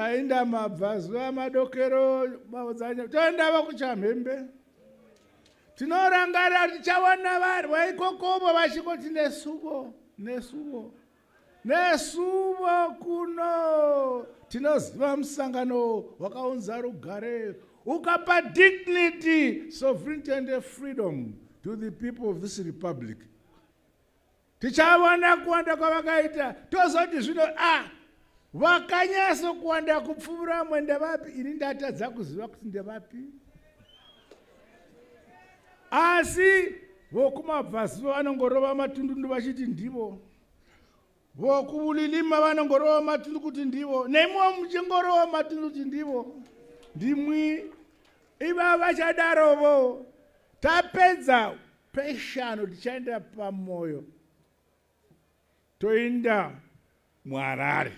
Taenda mabvazuva, madokero, maodzanya, toendava kuchamhembe. Tinorangarira tichawana varwa ikokovo vachingoti nesuvo, nesuvo, nesuvo kuno. Tinoziva musangano wakaunza rugare, ukapa dignity, sovereignty and freedom to the people of this republic. Tichaona kuwanda kwavakaita, tozoti zvino a ah, vakanyatso kuwanda kupfuura mwe ndevapi? Ini ndatadza kuziva kuti ndevapi, asi vokumabvazuva vanongorova matundundu vachiti ndivo, vokubulilima vanongorova matundu kuti ndivo, nemiwo muchingorova matundu kuti ndivo, ndimwi iva vachadarovo. Tapedza peshano tichaenda pamwoyo, toenda muHarare.